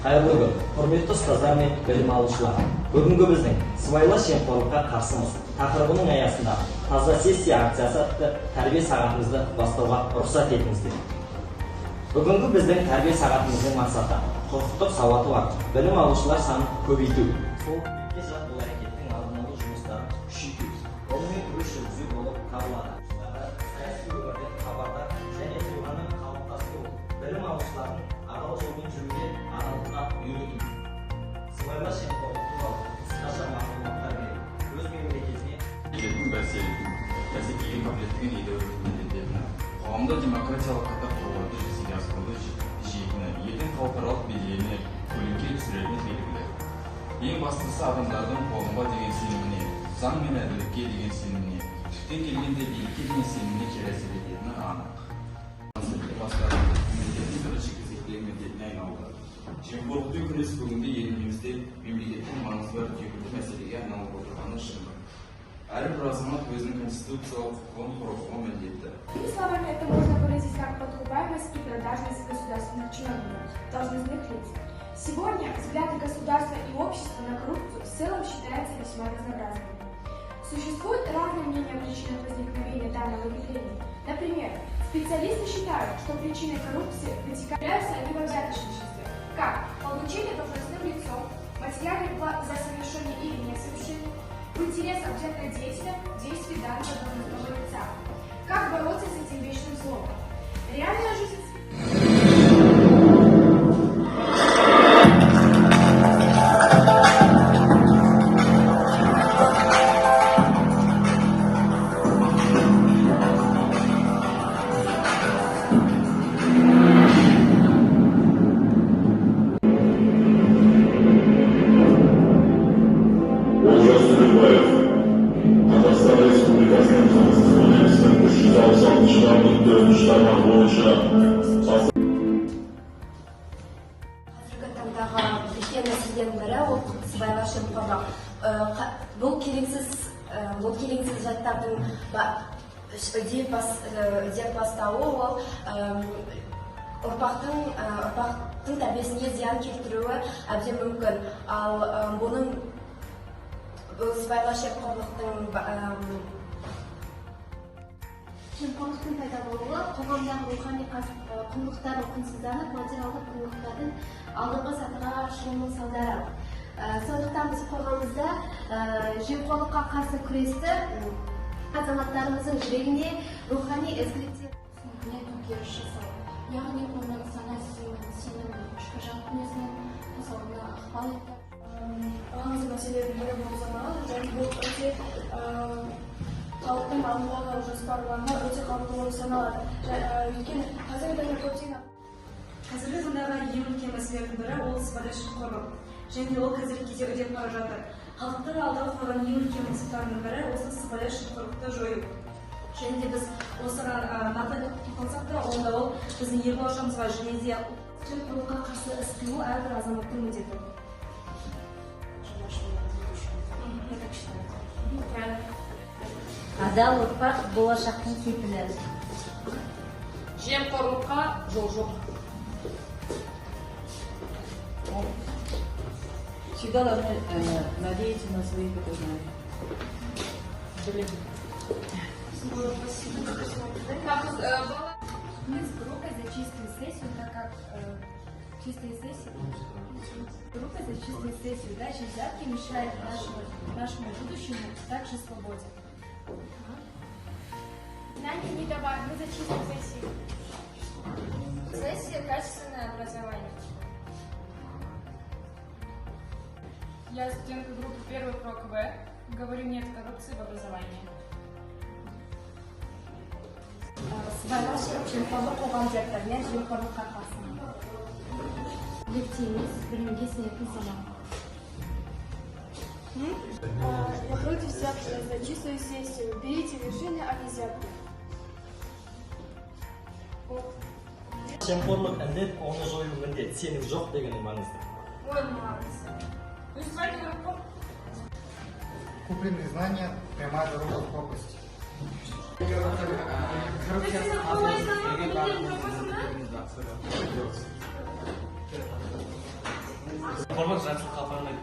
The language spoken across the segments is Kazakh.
Қайырлы күн, құрметті ұстаздар мен білім алушылар! Бүгінгі біздің «Сыбайлас жемқорлыққа қарсымыз» тақырыбының аясында «Таза сессия» акциясы атты тәрбие сағатымызды бастауға рұқсат етіңіздер. Бүгінгі біздің тәрбие сағатымыздың мақсаты – құқықтық сауаты бар білім алушылар санын көбейту, сол бұл әрекеттің алдын алу жұмыстарын күшейту, онымен күрес жүргізу болып табылады. Саяси өмірден хабардар және тұлғаны қалыптастыру, білім алушылардың адал жолмен жүруге, адалдыққа үйрету, сыбайлас жемқорлық туралы қысқаша мағлұматтар беру, өз мемлекетіне Елдің бәсекеге қабілеттігін едәуір төмендететіні, қоғамда демократиялық қайта құруларды жүзеге асыруды тежейтіні, елдің халықаралық беделіне көлеңке түсіретіні белгілі. Ең бастысы, адамдардың қоғамға деген сеніміне, заң мен әділдікке деген сеніміне, түптеп келгенде билікке деген сеніміне кері әсер ететіні анық. Басқару мемлекеттің бірінші кезектегі міндетіне айналды. Жемқорлықпен күрес бүгінде елімізде мемлекеттің маңызы бар түйткілді мәселеге айналып отырғаны шындық. Әрбір азамат өзінің конституциялық құқығын қорғауға міндетті. Другими словами, это можно выразить как подкупаемость и продажность государственных чиновников, должностных лиц. Сегодня взгляды государства и общества на коррупцию в целом считаются весьма разнообразными. Существуют разные мнения о причинах возникновения данного явления. Например, специалисты считают, что причиной коррупции вытекаются они во взяточничестве, как получение должностным лицом материальных благ за совершение или несовершение, в интересах взяткодателя действий данного должностного лица. Как бороться с этим вечным злом? Реальная жизнь. Олжас Сүлейбаев, Қазақстан Республикасының Қылмыстық кодексінің 366-бабының төртінші тармағы бойынша Қазіргі таңдағы үлкен мәселенің бірі ол сыбайлас жемқорлық. Бұл келеңсіз жайттардың үдеп бастауы ол ұрпақтың тәрбиесіне зиян келтіруі әбден мүмкін. Ал бұл сыбайлас жемқорлықтың Жемқорлықтың пайда болуы қоғамдағы рухани құндылықтардың құнсызданып, материалдық құндылықтардың алдыңғы сатыға шығуының салдары. Сондықтан біз қоғамымызда жемқорлыққа қарсы күресті азаматтарымыздың жүрегіне рухани ізгіліктер түсінігіне төңкеріс жасау, яғни оның сана сезімін, сенімін, ішкі жан дүниесінің қозғалуына ықпал етіп Маңызды мәселелердің бірі болып саналады және бұл өте халықтың алдындағы жоспарларына өте қауіпті болып саналады. Өйткені қазіргі таңда көптеген Қазіргі таңдағы ең үлкен мәселелердің бірі ол сыбайлас жемқорлық және ол қазіргі кезде үдеп бара жатыр. Халықтың алдыға қойған ең үлкен мақсаттарының бірі осы сыбайлас жемқорлықты жою. Және де біз осыған нақты тоқталсақ та, онда ол біздің ел болашағымызға және де жемқорлыққа қарсы іс қимыл әрбір азаматтың міндеті. Нашему будущему. Я так считаю. Правильно. Адал ұрпақ – болашақтың кепілі. Жемқорлыққа жол жоқ. Всегда должны надеяться на свои знания. Блин. Бала. Мы с группой за чистую сессию, так как чистые сессии, группа за чистую сессию, дача взятки мешает нашему будущему, также свободе. Знания не давай, мы за чистую сессию. Сессия – качественное образование. Я студентка группы первый про КВ. Говорю нет коррупции в образовании. Сыбайлас жемқорлық қоғам дерті, мен жемқорлыққа қарсымын. Білекте емес, білімге сенетін заман. Я против взятки, я за чистую сессию. Берите вершины, а не взятки. Жемқорлық – індет, оны жою міндет. Сенің жоқ дегенің маңызды. Ой, молодцы. Өйстіп айту керек қой. Купленные знания – прямая дорога в пропасть. Коррупция. Жемқорлық жақсылыққа апармайды.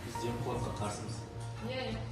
Біз жемқорлыққа қарсымыз. Иә.